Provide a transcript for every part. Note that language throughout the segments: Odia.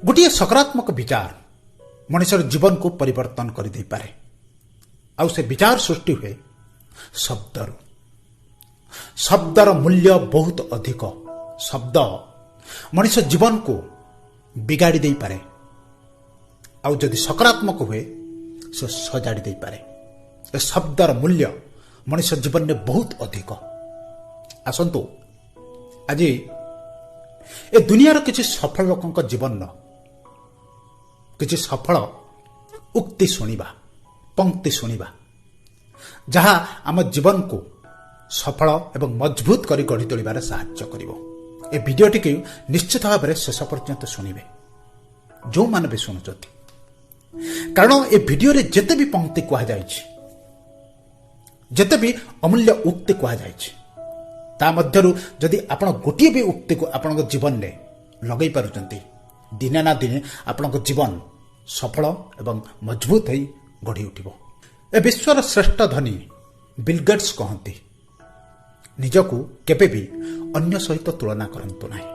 ଗୋଟିଏ ସକାରାତ୍ମକ ବିଚାର ମଣିଷର ଜୀବନକୁ ପରିବର୍ତ୍ତନ କରିଦେଇପାରେ। ଆଉ ସେ ବିଚାର ସୃଷ୍ଟି ହୁଏ ଶବ୍ଦରୁ। ଶବ୍ଦର ମୂଲ୍ୟ ବହୁତ ଅଧିକ। ଶବ୍ଦ ମଣିଷ ଜୀବନକୁ ବିଗାଡ଼ି ଦେଇପାରେ, ଆଉ ଯଦି ସକାରାତ୍ମକ ହୁଏ ସେ ସଜାଡ଼ି ଦେଇପାରେ। ଏ ଶବ୍ଦର ମୂଲ୍ୟ ମଣିଷ ଜୀବନରେ ବହୁତ ଅଧିକ। ଆସନ୍ତୁ ଆଜି ଏ ଦୁନିଆର କିଛି ସଫଳ ଲୋକଙ୍କ ଜୀବନର କିଛି ସଫଳ ଉକ୍ତି ଶୁଣିବା, ପଙ୍କ୍ତି ଶୁଣିବା, ଯାହା ଆମ ଜୀବନକୁ ସଫଳ ଏବଂ ମଜବୁତ କରି ଗଢ଼ି ତୋଳିବାରେ ସାହାଯ୍ୟ କରିବ। ଏ ଭିଡ଼ିଓଟିକୁ ନିଶ୍ଚିତ ଭାବରେ ଶେଷ ପର୍ଯ୍ୟନ୍ତ ଶୁଣିବେ ଯେଉଁମାନେ ବି ଶୁଣୁଛନ୍ତି, କାରଣ ଏ ଭିଡ଼ିଓରେ ଯେତେ ବି ପଙ୍କ୍ତି କୁହାଯାଇଛି, ଯେତେ ବି ଅମୂଲ୍ୟ ଉକ୍ତି କୁହାଯାଇଛି, ତା ମଧ୍ୟରୁ ଯଦି ଆପଣ ଗୋଟିଏ ବି ଉକ୍ତିକୁ ଆପଣଙ୍କ ଜୀବନରେ ଲଗାଇ ପାରୁଛନ୍ତି, ଦିନେ ନା ଦିନେ ଆପଣଙ୍କ ଜୀବନ ସଫଳ ଏବଂ ମଜବୁତ ହୋଇ ଗଢ଼ି ଉଠିବ। ଏ ବିଶ୍ୱର ଶ୍ରେଷ୍ଠ ଧନୀ ବିଲଗେଟ୍ସ କହନ୍ତି, ନିଜକୁ କେବେ ବି ଅନ୍ୟ ସହିତ ତୁଳନା କରନ୍ତୁ ନାହିଁ।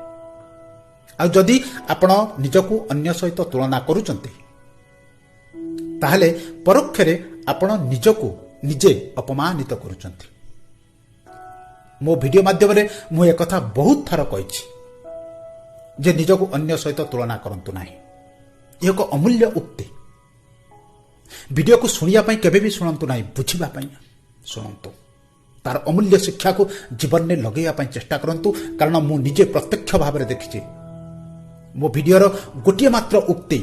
ଆଉ ଯଦି ଆପଣ ନିଜକୁ ଅନ୍ୟ ସହିତ ତୁଳନା କରୁଛନ୍ତି, ତାହେଲେ ପରୋକ୍ଷରେ ଆପଣ ନିଜକୁ ନିଜେ ଅପମାନିତ କରୁଛନ୍ତି। ମୋ ଭିଡ଼ିଓ ମାଧ୍ୟମରେ ମୁଁ ଏକଥା ବହୁତ ଥର କହିଛି ଯେ ନିଜକୁ ଅନ୍ୟ ସହିତ ତୁଳନା କରନ୍ତୁ ନାହିଁ। ଏ ଏକ ଅମୂଲ୍ୟ ଉକ୍ତି। ଭିଡ଼ିଓକୁ ଶୁଣିବା ପାଇଁ କେବେ ବି ଶୁଣନ୍ତୁ ନାହିଁ, ବୁଝିବା ପାଇଁ ଶୁଣନ୍ତୁ। ତାର ଅମୂଲ୍ୟ ଶିକ୍ଷାକୁ ଜୀବନରେ ଲଗାଇବା ପାଇଁ ଚେଷ୍ଟା କରନ୍ତୁ, କାରଣ ମୁଁ ନିଜେ ପ୍ରତ୍ୟକ୍ଷ ଭାବରେ ଦେଖିଛି ମୋ ଭିଡ଼ିଓର ଗୋଟିଏ ମାତ୍ର ଉକ୍ତି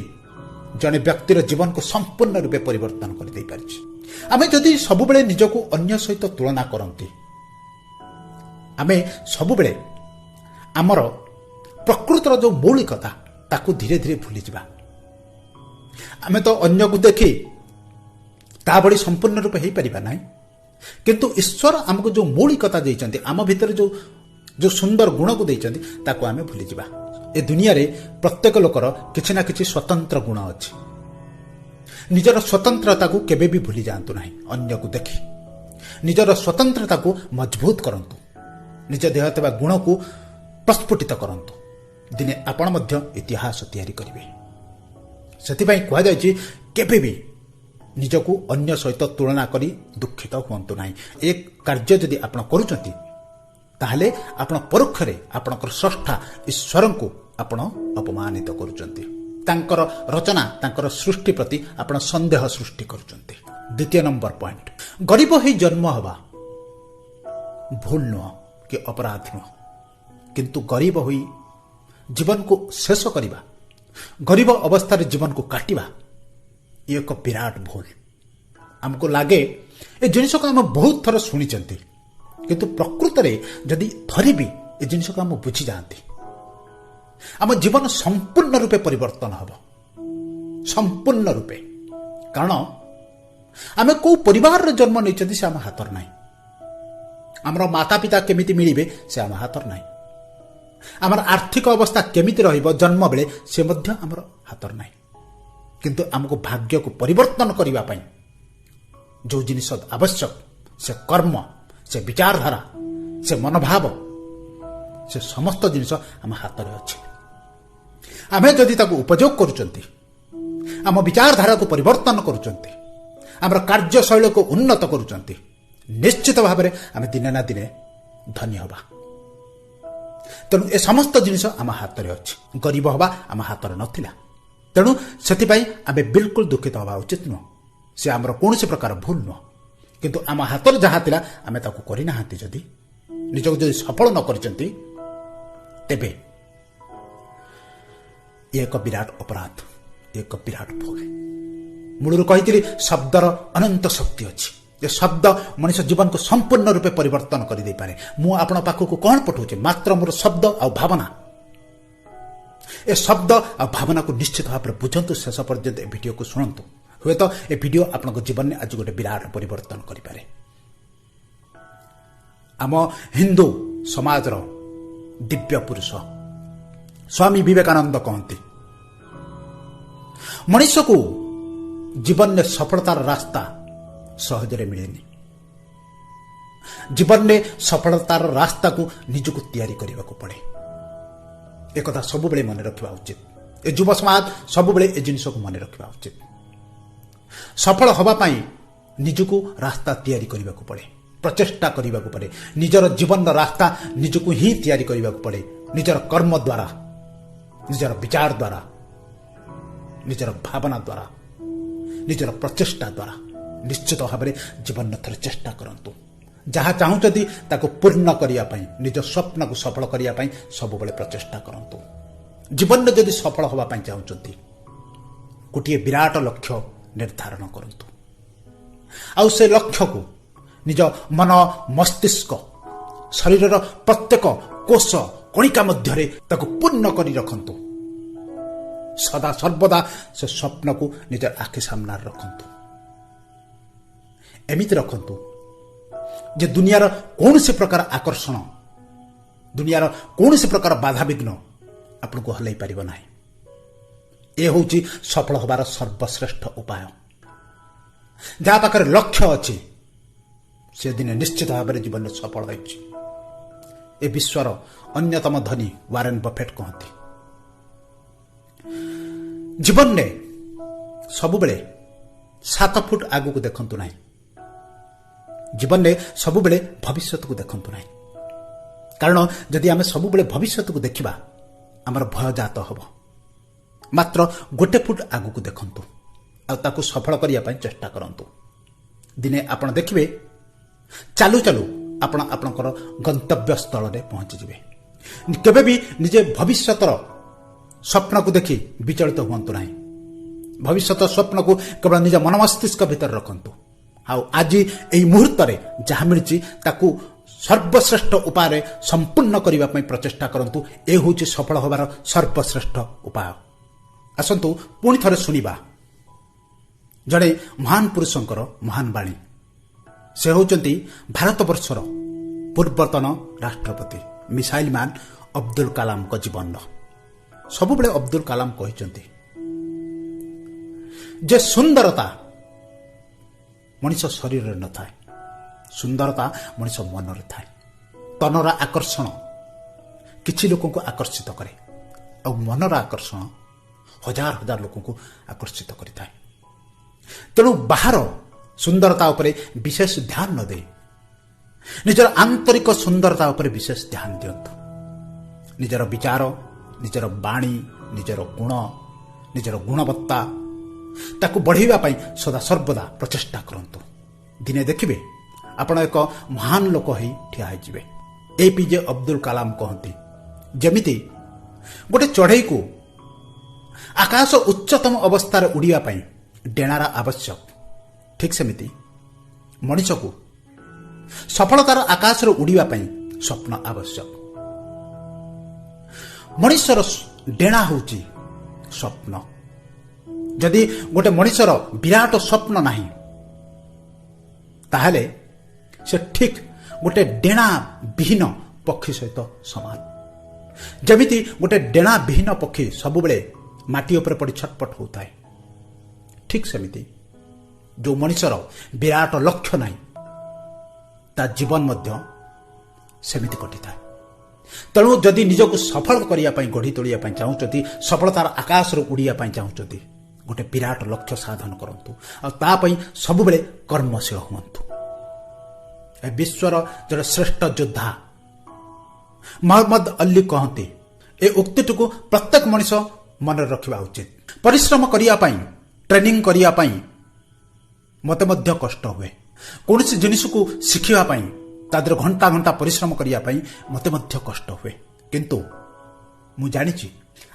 ଜଣେ ବ୍ୟକ୍ତିର ଜୀବନକୁ ସମ୍ପୂର୍ଣ୍ଣ ରୂପେ ପରିବର୍ତ୍ତନ କରିଦେଇପାରିଛି। ଆମେ ଯଦି ସବୁବେଳେ ନିଜକୁ ଅନ୍ୟ ସହିତ ତୁଳନା କରନ୍ତି, ଆମେ ସବୁବେଳେ ଆମର ପ୍ରକୃତର ଯେଉଁ ମୌଳିକତା ତାକୁ ଧୀରେ ଧୀରେ ଭୁଲିଯିବା। ଆମେ ତ ଅନ୍ୟକୁ ଦେଖି ତା ଭଳି ସମ୍ପୂର୍ଣ୍ଣ ରୂପେ ହେଇପାରିବା ନାହିଁ, କିନ୍ତୁ ଈଶ୍ୱର ଆମକୁ ଯେଉଁ ମୌଳିକତା ଦେଇଛନ୍ତି, ଆମ ଭିତରେ ଯେଉଁ ଯେଉଁ ସୁନ୍ଦର ଗୁଣକୁ ଦେଇଛନ୍ତି, ତାକୁ ଆମେ ଭୁଲିଯିବା। ଏ ଦୁନିଆରେ ପ୍ରତ୍ୟେକ ଲୋକର କିଛି ନା କିଛି ସ୍ୱତନ୍ତ୍ର ଗୁଣ ଅଛି। ନିଜର ସ୍ୱତନ୍ତ୍ରତାକୁ କେବେ ବି ଭୁଲି ଯାଆନ୍ତୁ ନାହିଁ। ଅନ୍ୟକୁ ଦେଖି ନିଜର ସ୍ୱତନ୍ତ୍ରତାକୁ ମଜବୁତ କରନ୍ତୁ, ନିଜ ଦେହ ଥିବା ଗୁଣକୁ ପ୍ରସ୍ଫୁଟିତ କରନ୍ତୁ। ଦିନେ ଆପଣ ମଧ୍ୟ ଇତିହାସ ତିଆରି କରିବେ। ସେଥିପାଇଁ କୁହାଯାଇଛି, କେବେ ବି ନିଜକୁ ଅନ୍ୟ ସହିତ ତୁଳନା କରି ଦୁଃଖିତ ହୁଅନ୍ତୁ ନାହିଁ। ଏ କାର୍ଯ୍ୟ ଯଦି ଆପଣ କରୁଛନ୍ତି, ତାହେଲେ ଆପଣ ପରୋକ୍ଷରେ ଆପଣଙ୍କର ସ୍ରଷ୍ଟା ଈଶ୍ୱରଙ୍କୁ ଆପଣ ଅପମାନିତ କରୁଛନ୍ତି। ତାଙ୍କର ରଚନା, ତାଙ୍କର ସୃଷ୍ଟି ପ୍ରତି ଆପଣ ସନ୍ଦେହ ସୃଷ୍ଟି କରୁଛନ୍ତି। ଦ୍ୱିତୀୟ ନମ୍ବର ପଏଣ୍ଟ, ଗରିବ ହୋଇ ଜନ୍ମ ହେବା ଭୁଲ ନୁହଁ କି ଅପରାଧ ନୁହଁ, କିନ୍ତୁ ଗରିବ ହୋଇ ଜୀବନକୁ ଶେଷ କରିବା, ଗରିବ ଅବସ୍ଥାରେ ଜୀବନକୁ କାଟିବା, ଇଏ ଏକ ବିରାଟ ଭୁଲ। ଆମକୁ ଲାଗେ ଏ ଜିନିଷକୁ ଆମେ ବହୁତ ଥର ଶୁଣିଛନ୍ତି, କିନ୍ତୁ ପ୍ରକୃତରେ ଯଦି ଥରେ ବି ଏ ଜିନିଷକୁ ଆମେ ବୁଝିଯାଆନ୍ତି, ଆମ ଜୀବନ ସମ୍ପୂର୍ଣ୍ଣ ରୂପେ ପରିବର୍ତ୍ତନ ହେବ, ସମ୍ପୂର୍ଣ୍ଣ ରୂପେ। କାରଣ ଆମେ କେଉଁ ପରିବାରରେ ଜନ୍ମ ନେଇଛନ୍ତି ସେ ଆମ ହାତରେ ନାହିଁ। ଆମର ମାତା ପିତା କେମିତି ମିଳିବେ ସେ ଆମ ହାତରେ ନାହିଁ। ଆମର ଆର୍ଥିକ ଅବସ୍ଥା କେମିତି ରହିବ ଜନ୍ମ ବେଳେ ସେ ମଧ୍ୟ ଆମର ହାତରେ ନାହିଁ। କିନ୍ତୁ ଆମକୁ ଭାଗ୍ୟକୁ ପରିବର୍ତ୍ତନ କରିବା ପାଇଁ ଯେଉଁ ଜିନିଷ ଆବଶ୍ୟକ, ସେ କର୍ମ, ସେ ବିଚାରଧାରା, ସେ ମନୋଭାବ, ସେ ସମସ୍ତ ଜିନିଷ ଆମ ହାତରେ ଅଛି। ଆମେ ଯଦି ତାକୁ ଉପଯୋଗ କରୁଛନ୍ତି, ଆମ ବିଚାରଧାରାକୁ ପରିବର୍ତ୍ତନ କରୁଛନ୍ତି, ଆମର କାର୍ଯ୍ୟଶୈଳୀକୁ ଉନ୍ନତ କରୁଛନ୍ତି, ନିଶ୍ଚିତ ଭାବରେ ଆମେ ଦିନେ ନା ଦିନେ ଧନୀ ହେବା। ତେଣୁ ଏ ସମସ୍ତ ଜିନିଷ ଆମ ହାତରେ ଅଛି। ଗରିବ ହେବା ଆମ ହାତରେ ନଥିଲା, ତେଣୁ ସେଥିପାଇଁ ଆମେ ବିଲକୁଲ ଦୁଃଖିତ ହେବା ଉଚିତ ନୁହଁ। ସେ ଆମର କୌଣସି ପ୍ରକାର ଭୁଲ ନୁହଁ, କିନ୍ତୁ ଆମ ହାତରେ ଯାହା ଥିଲା ଆମେ ତାକୁ କରିନାହାନ୍ତି। ଯଦି ନିଜକୁ ଯଦି ସଫଳ ନ କରିଛନ୍ତି, ତେବେ ଇଏ ଏକ ବିରାଟ ଅପରାଧ, ଏକ ବିରାଟ ଭୁଲ। ମୂଳରୁ କହିଥିଲି, ଶବ୍ଦର ଅନନ୍ତ ଶକ୍ତି ଅଛି। ଏ ଶବ୍ଦ ମଣିଷ ଜୀବନକୁ ସମ୍ପୂର୍ଣ୍ଣ ରୂପେ ପରିବର୍ତ୍ତନ କରିଦେଇପାରେ। ମୁଁ ଆପଣଙ୍କ ପାଖକୁ କ'ଣ ପଠାଉଛି? ମାତ୍ର ମୋର ଶବ୍ଦ ଆଉ ଭାବନା। ଏ ଶବ୍ଦ ଆଉ ଭାବନାକୁ ନିଶ୍ଚିତ ଭାବରେ ବୁଝନ୍ତୁ, ଶେଷ ପର୍ଯ୍ୟନ୍ତ ଏ ଭିଡ଼ିଓକୁ ଶୁଣନ୍ତୁ। ହୁଏତ ଏ ଭିଡ଼ିଓ ଆପଣଙ୍କ ଜୀବନରେ ଆଜି ଗୋଟେ ବିରାଟ ପରିବର୍ତ୍ତନ କରିପାରେ। ଆମ ହିନ୍ଦୁ ସମାଜର ଦିବ୍ୟ ପୁରୁଷ ସ୍ୱାମୀ ବିବେକାନନ୍ଦ କହନ୍ତି, ମଣିଷକୁ ଜୀବନରେ ସଫଳତାର ରାସ୍ତା ସହଜରେ ମିଳେନି। ଜୀବନରେ ସଫଳତାର ରାସ୍ତାକୁ ନିଜକୁ ତିଆରି କରିବାକୁ ପଡ଼େ। ଏକଥା ସବୁବେଳେ ମନେ ରଖିବା ଉଚିତ। ଏ ଯୁବ ସମାଜ ସବୁବେଳେ ଏ ଜିନିଷକୁ ମନେ ରଖିବା ଉଚିତ। ସଫଳ ହେବା ପାଇଁ ନିଜକୁ ରାସ୍ତା ତିଆରି କରିବାକୁ ପଡ଼େ, ପ୍ରଚେଷ୍ଟା କରିବାକୁ ପଡ଼େ, ନିଜର ଜୀବନର ରାସ୍ତା ନିଜକୁ ହିଁ ତିଆରି କରିବାକୁ ପଡ଼େ, ନିଜର କର୍ମ ଦ୍ୱାରା, ନିଜର ବିଚାର ଦ୍ୱାରା, ନିଜର ଭାବନା ଦ୍ୱାରା, ନିଜର ପ୍ରଚେଷ୍ଟା ଦ୍ୱାରା। ନିଶ୍ଚିତ ଭାବରେ ଜୀବନର ଥରେ ଚେଷ୍ଟା କରନ୍ତୁ। ଯାହା ଚାହୁଁଛନ୍ତି ତାକୁ ପୂର୍ଣ୍ଣ କରିବା ପାଇଁ, ନିଜ ସ୍ୱପ୍ନକୁ ସଫଳ କରିବା ପାଇଁ ସବୁବେଳେ ପ୍ରଚେଷ୍ଟା କରନ୍ତୁ। ଜୀବନରେ ଯଦି ସଫଳ ହେବା ପାଇଁ ଚାହୁଁଛନ୍ତି, ଗୋଟିଏ ବିରାଟ ଲକ୍ଷ୍ୟ ନିର୍ଦ୍ଧାରଣ କରନ୍ତୁ ଆଉ ସେ ଲକ୍ଷ୍ୟକୁ ନିଜ ମନ, ମସ୍ତିଷ୍କ, ଶରୀରର ପ୍ରତ୍ୟେକ କୋଷ କଣିକା ମଧ୍ୟରେ ତାକୁ ପୂର୍ଣ୍ଣ କରି ରଖନ୍ତୁ। ସଦା ସର୍ବଦା ସେ ସ୍ୱପ୍ନକୁ ନିଜ ଆଖି ସାମ୍ନାରେ ରଖନ୍ତୁ। ଏମିତି ରଖନ୍ତୁ ଯେ ଦୁନିଆର କୌଣସି ପ୍ରକାର ଆକର୍ଷଣ, ଦୁନିଆର କୌଣସି ପ୍ରକାର ବାଧାବିଘ୍ନ ଆପଣଙ୍କୁ ହଲାଇ ପାରିବ ନାହିଁ। ଏ ହେଉଛି ସଫଳ ହେବାର ସର୍ବଶ୍ରେଷ୍ଠ ଉପାୟ। ଯାହା ପାଖରେ ଲକ୍ଷ୍ୟ ଅଛି ସେ ଦିନେ ନିଶ୍ଚିତ ଭାବରେ ଜୀବନରେ ସଫଳ ହୋଇଛି। ଏ ବିଶ୍ୱର ଅନ୍ୟତମ ଧନୀ ୱାରେନ୍ ବଫେଟ୍ କହନ୍ତି, ଜୀବନରେ ସବୁବେଳେ 7 ଫୁଟ ଆଗକୁ ଦେଖନ୍ତୁ ନାହିଁ, ଜୀବନରେ ସବୁବେଳେ ଭବିଷ୍ୟତକୁ ଦେଖନ୍ତୁ ନାହିଁ। କାରଣ ଯଦି ଆମେ ସବୁବେଳେ ଭବିଷ୍ୟତକୁ ଦେଖିବା ଆମର ଭୟ ଜାତ ହେବ। ମାତ୍ର 1 ଫୁଟ ଆଗକୁ ଦେଖନ୍ତୁ ଆଉ ତାକୁ ସଫଳ କରିବା ପାଇଁ ଚେଷ୍ଟା କରନ୍ତୁ। ଦିନେ ଆପଣ ଦେଖିବେ ଚାଲୁ ଚାଲୁ ଆପଣ ଆପଣଙ୍କର ଗନ୍ତବ୍ୟ ସ୍ଥଳରେ ପହଞ୍ଚିଯିବେ। କେବେ ବି ନିଜେ ଭବିଷ୍ୟତର ସ୍ୱପ୍ନକୁ ଦେଖି ବିଚଳିତ ହୁଅନ୍ତୁ ନାହିଁ। ଭବିଷ୍ୟତ ସ୍ୱପ୍ନକୁ କେବଳ ନିଜ ମନ ମସ୍ତିଷ୍କ ଭିତରେ ରଖନ୍ତୁ ଆଉ ଆଜି ଏହି ମୁହୂର୍ତ୍ତରେ ଯାହା ମିଳିଛି ତାକୁ ସର୍ବଶ୍ରେଷ୍ଠ ଉପାୟରେ ସମ୍ପୂର୍ଣ୍ଣ କରିବା ପାଇଁ ପ୍ରଚେଷ୍ଟା କରନ୍ତୁ। ଏ ହେଉଛି ସଫଳ ହେବାର ସର୍ବଶ୍ରେଷ୍ଠ ଉପାୟ। ଆସନ୍ତୁ ପୁଣି ଥରେ ଶୁଣିବା ଜଣେ ମହାନ ପୁରୁଷଙ୍କର ମହାନ ବାଣୀ। ସେ ହେଉଛନ୍ତି ଭାରତବର୍ଷର ପୂର୍ବତନ ରାଷ୍ଟ୍ରପତି ମିସାଇଲ ମ୍ୟାନ୍ ଅବଦୁଲ କାଲାମଙ୍କ ଜୀବନର। ସବୁବେଳେ ଅବଦୁଲ କାଲାମ କହିଛନ୍ତି ଯେ ସୁନ୍ଦରତା ମଣିଷ ଶରୀରରେ ନଥାଏ, ସୁନ୍ଦରତା ମଣିଷ ମନରେ ଥାଏ। ତନର ଆକର୍ଷଣ କିଛି ଲୋକଙ୍କୁ ଆକର୍ଷିତ କରେ ଆଉ ମନର ଆକର୍ଷଣ ହଜାର ହଜାର ଲୋକଙ୍କୁ ଆକର୍ଷିତ କରିଥାଏ। ତେଣୁ ବାହାର ସୁନ୍ଦରତା ଉପରେ ବିଶେଷ ଧ୍ୟାନ ନ ଦେଇ ନିଜର ଆନ୍ତରିକ ସୁନ୍ଦରତା ଉପରେ ବିଶେଷ ଧ୍ୟାନ ଦିଅନ୍ତୁ। ନିଜର ବିଚାର, ନିଜର ବାଣୀ, ନିଜର ଗୁଣ, ନିଜର ଗୁଣବତ୍ତା ତାକୁ ବଢ଼େଇବା ପାଇଁ ସଦା ସର୍ବଦା ପ୍ରଚେଷ୍ଟା କରନ୍ତୁ। ଦିନେ ଦେଖିବେ ଆପଣ ଏକ ମହାନ ଲୋକ ହେଇ ଠିଆ ହେଇଯିବେ। ଏପିଜେ ଅବଦୁଲ କାଲାମ କହନ୍ତି, ଯେମିତି ଗୋଟେ ଚଢ଼େଇକୁ ଆକାଶ ଉଚ୍ଚତମ ଅବସ୍ଥାରେ ଉଡ଼ିବା ପାଇଁ ଡେଣାର ଆବଶ୍ୟକ, ଠିକ୍ ସେମିତି ମଣିଷକୁ ସଫଳତାର ଆକାଶରେ ଉଡ଼ିବା ପାଇଁ ସ୍ୱପ୍ନ ଆବଶ୍ୟକ। ମଣିଷର ଡେଣା ହେଉଛି ସ୍ୱପ୍ନ। ଯଦି ଗୋଟେ ମଣିଷର ବିରାଟ ସ୍ୱପ୍ନ ନାହିଁ, ତାହେଲେ ସେ ଠିକ୍ ଗୋଟେ ଡେଣା ବିହୀନ ପକ୍ଷୀ ସହିତ ସମାନ। ଯେମିତି ଗୋଟେ ଡେଣା ବିହୀନ ପକ୍ଷୀ ସବୁବେଳେ ମାଟି ଉପରେ ପଡ଼ି ଛଟପଟ ହେଉଥାଏ, ଠିକ୍ ସେମିତି ଯେଉଁ ମଣିଷର ବିରାଟ ଲକ୍ଷ୍ୟ ନାହିଁ ତା ଜୀବନ ମଧ୍ୟ ସେମିତି କଟିଥାଏ। ତେଣୁ ଯଦି ନିଜକୁ ସଫଳ କରିବା ପାଇଁ, ଗଢ଼ି ତୋଳିବା ପାଇଁ ଚାହୁଁଛନ୍ତି, ସଫଳତାର ଆକାଶରୁ ଉଡ଼ିବା ପାଇଁ ଚାହୁଁଛନ୍ତି, ଗୋଟେ ବିରାଟ ଲକ୍ଷ୍ୟ ସାଧନ କରନ୍ତୁ ଆଉ ତା ପାଇଁ ସବୁବେଳେ କର୍ମଶୀଳ ହୁଅନ୍ତୁ। ଏ ବିଶ୍ୱର ଜଣେ ଶ୍ରେଷ୍ଠ ଯୋଦ୍ଧା ମହମ୍ମଦ ଅଲ୍ଲୀ କହନ୍ତି, ଏ ଉକ୍ତିଟିକୁ ପ୍ରତ୍ୟେକ ମଣିଷ ମନରେ ରଖିବା ଉଚିତ। ପରିଶ୍ରମ କରିବା ପାଇଁ, ଟ୍ରେନିଂ କରିବା ପାଇଁ ମୋତେ ମଧ୍ୟ କଷ୍ଟ ହୁଏ। କୌଣସି ଜିନିଷକୁ ଶିଖିବା ପାଇଁ ତା ଦେହରେ ଘଣ୍ଟା ଘଣ୍ଟା ପରିଶ୍ରମ କରିବା ପାଇଁ ମୋତେ ମଧ୍ୟ କଷ୍ଟ ହୁଏ। କିନ୍ତୁ ମୁଁ ଜାଣିଛି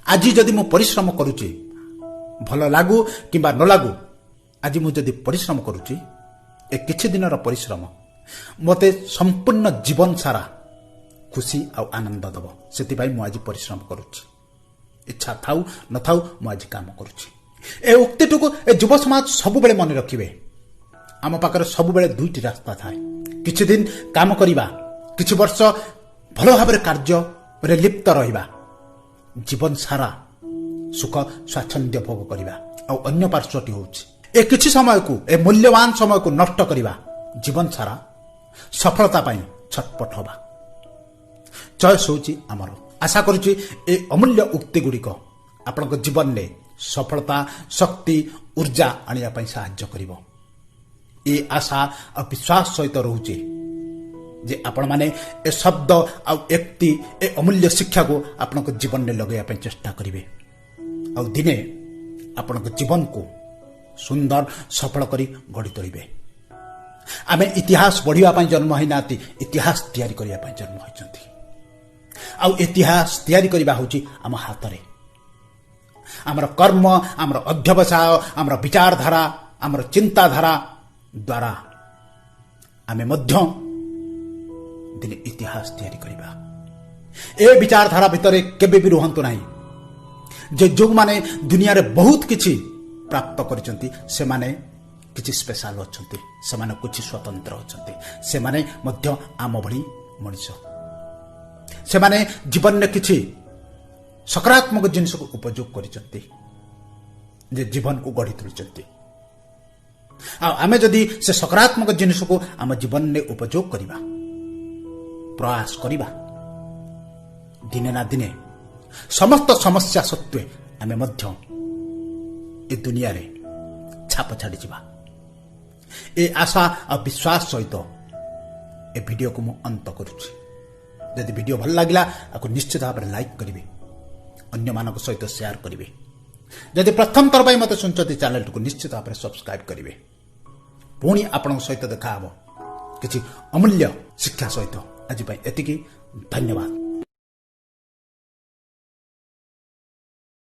ଆଜି ଯଦି ମୁଁ ପରିଶ୍ରମ କରୁଛି, ଭଲ ଲାଗୁ କିମ୍ବା ନ ଲାଗୁ, ଆଜି ମୁଁ ଯଦି ପରିଶ୍ରମ କରୁଛି, ଏ କିଛି ଦିନର ପରିଶ୍ରମ ମୋତେ ସମ୍ପୂର୍ଣ୍ଣ ଜୀବନ ସାରା ଖୁସି ଆଉ ଆନନ୍ଦ ଦେବ। ସେଥିପାଇଁ ମୁଁ ଆଜି ପରିଶ୍ରମ କରୁଛି। ଇଚ୍ଛା ଥାଉ ନଥାଉ ମୁଁ ଆଜି କାମ କରୁଛି। ଏ ଉକ୍ତିଟିକୁ ଏ ଯୁବ ସମାଜ ସବୁବେଳେ ମନେ ରଖିବେ। ଆମ ପାଖରେ ସବୁବେଳେ ଦୁଇଟି ରାସ୍ତା ଥାଏ। କିଛି ଦିନ କାମ କରିବା, କିଛି ବର୍ଷ ଭଲ ଭାବରେ କାର୍ଯ୍ୟରେ ଲିପ୍ତ ରହିବା, ଜୀବନ ସାରା ସୁଖ ସ୍ୱାଚ୍ଛନ୍ଦ୍ୟ ଭୋଗ କରିବା। ଆଉ ଅନ୍ୟ ପାର୍ଶ୍ୱଟି ହେଉଛି ଏ କିଛି ସମୟକୁ, ଏ ମୂଲ୍ୟବାନ ସମୟକୁ ନଷ୍ଟ କରିବା, ଜୀବନ ସାରା ସଫଳତା ପାଇଁ ଛଟପଟ ହେବା। ଚଏସ୍ ହେଉଛି ଆମର। ଆଶା କରୁଛି ଏ ଅମୂଲ୍ୟ ଉକ୍ତି ଗୁଡ଼ିକ ଆପଣଙ୍କ ଜୀବନରେ ସଫଳତା, ଶକ୍ତି, ଉର୍ଜା ଆଣିବା ପାଇଁ ସାହାଯ୍ୟ କରିବ। ଏ ଆଶା ଆଉ ବିଶ୍ୱାସ ସହିତ ରହୁଛି ଯେ ଆପଣମାନେ ଏ ଶବ୍ଦ ଆଉ ଏକ୍ତି, ଏ ଅମୂଲ୍ୟ ଶିକ୍ଷାକୁ ଆପଣଙ୍କ ଜୀବନରେ ଲଗାଇବା ପାଇଁ ଚେଷ୍ଟା କରିବେ ଆଉ ଦିନେ ଆପଣଙ୍କ ଜୀବନକୁ ସୁନ୍ଦର ସଫଳ କରି ଗଢ଼ି ତୋଳିବେ। ଆମେ ଇତିହାସ ପଢ଼ିବା ପାଇଁ ଜନ୍ମ ହୋଇନାହାନ୍ତି, ଇତିହାସ ତିଆରି କରିବା ପାଇଁ ଜନ୍ମ ହୋଇଛନ୍ତି। ଆଉ ଇତିହାସ ତିଆରି କରିବା ହେଉଛି ଆମ ହାତରେ। ଆମର କର୍ମ, ଆମର ଅଧ୍ୟବସାୟ, ଆମର ବିଚାରଧାରା, ଆମର ଚିନ୍ତାଧାରା ଦ୍ୱାରା ଆମେ ମଧ୍ୟ ଦିନେ ଇତିହାସ ତିଆରି କରିବା। ଏ ବିଚାରଧାରା ଭିତରେ କେବେ ବି ରୁହନ୍ତୁ ନାହିଁ ଯେ ଯେଉଁମାନେ ଦୁନିଆରେ ବହୁତ କିଛି ପ୍ରାପ୍ତ କରିଛନ୍ତି ସେମାନେ କିଛି ସ୍ପେଶାଲ ଅଛନ୍ତି, ସେମାନେ କିଛି ସ୍ୱତନ୍ତ୍ର ଅଛନ୍ତି। ସେମାନେ ମଧ୍ୟ ଆମ ଭଳି ମଣିଷ। ସେମାନେ ଜୀବନରେ କିଛି ସକାରାତ୍ମକ ଜିନିଷକୁ ଉପଯୋଗ କରିଛନ୍ତି ଯେ ଜୀବନକୁ ଗଢ଼ି ତୋଳିଛନ୍ତି। ଆଉ ଆମେ ଯଦି ସେ ସକାରାତ୍ମକ ଜିନିଷକୁ ଆମ ଜୀବନରେ ଉପଯୋଗ କରିବା, ପ୍ରୟାସ କରିବା, ଦିନେ ନା ଦିନେ ସମସ୍ତ ସମସ୍ୟା ସତ୍ତ୍ୱେ ଆମେ ମଧ୍ୟ ଏ ଦୁନିଆରେ ଛାପ ଛାଡ଼ିଯିବା। ଏ ଆଶା ଆଉ ବିଶ୍ୱାସ ସହିତ ଏ ଭିଡ଼ିଓକୁ ମୁଁ ଅନ୍ତ କରୁଛି। ଯଦି ଭିଡ଼ିଓ ଭଲ ଲାଗିଲା, ଆକୁ ନିଶ୍ଚିତ ଭାବରେ ଲାଇକ୍ କରିବେ, ଅନ୍ୟମାନଙ୍କ ସହିତ ସେୟାର କରିବେ। ଯଦି ପ୍ରଥମ ଥର ପାଇଁ ମୋତେ ଶୁଣୁଛନ୍ତି, ଚ୍ୟାନେଲଟିକୁ ନିଶ୍ଚିତ ଭାବରେ ସବସ୍କ୍ରାଇବ୍ କରିବେ। ପୁଣି ଆପଣଙ୍କ ସହିତ ଦେଖାହେବ କିଛି ଅମୂଲ୍ୟ ଶିକ୍ଷା ସହିତ। ଆଜି ପାଇଁ ଏତିକି, ଧନ୍ୟବାଦ।